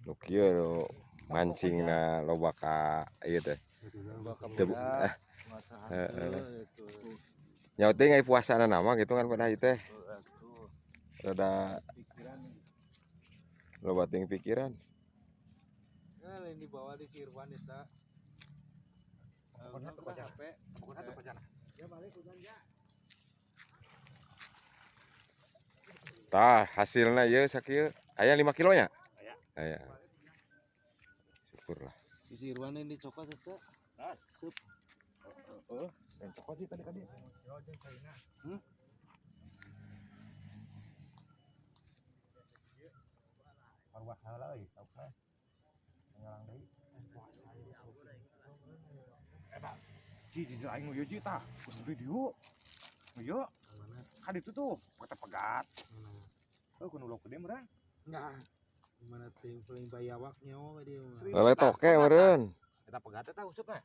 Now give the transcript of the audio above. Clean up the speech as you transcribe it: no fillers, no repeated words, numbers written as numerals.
Nu kieu nu mancingna loba ka ieu teh. Teu heeh. Nya teh ai puasana nama gitu kan pada ieu teh. Rada loba ting pikiran. Nah, lain dibawa di si Irwan eta. Pokoknya tuh kocak. Pokoknya tuh kocak. Ya balik hujan ya. Tah hasilna ieu sakieu aya 5 kilo nya? Aya. Aya. Syukurlah. Si Irwan ini coklat eta. Sup. Heeh, dan coklat sih tadi tadi. Parwasa lah euy, tau mah. Ngalang deui. Eta ji ji aing nu ieu ji tah, geus video. Nu ieu Mana? kan itu tuh pegat pegat. Mana? Oh, kudu lok gede meureun. Nah, mana tim paling bayawak nyawa dia mah. Lele toke meureun. Eta pegat eta usupna.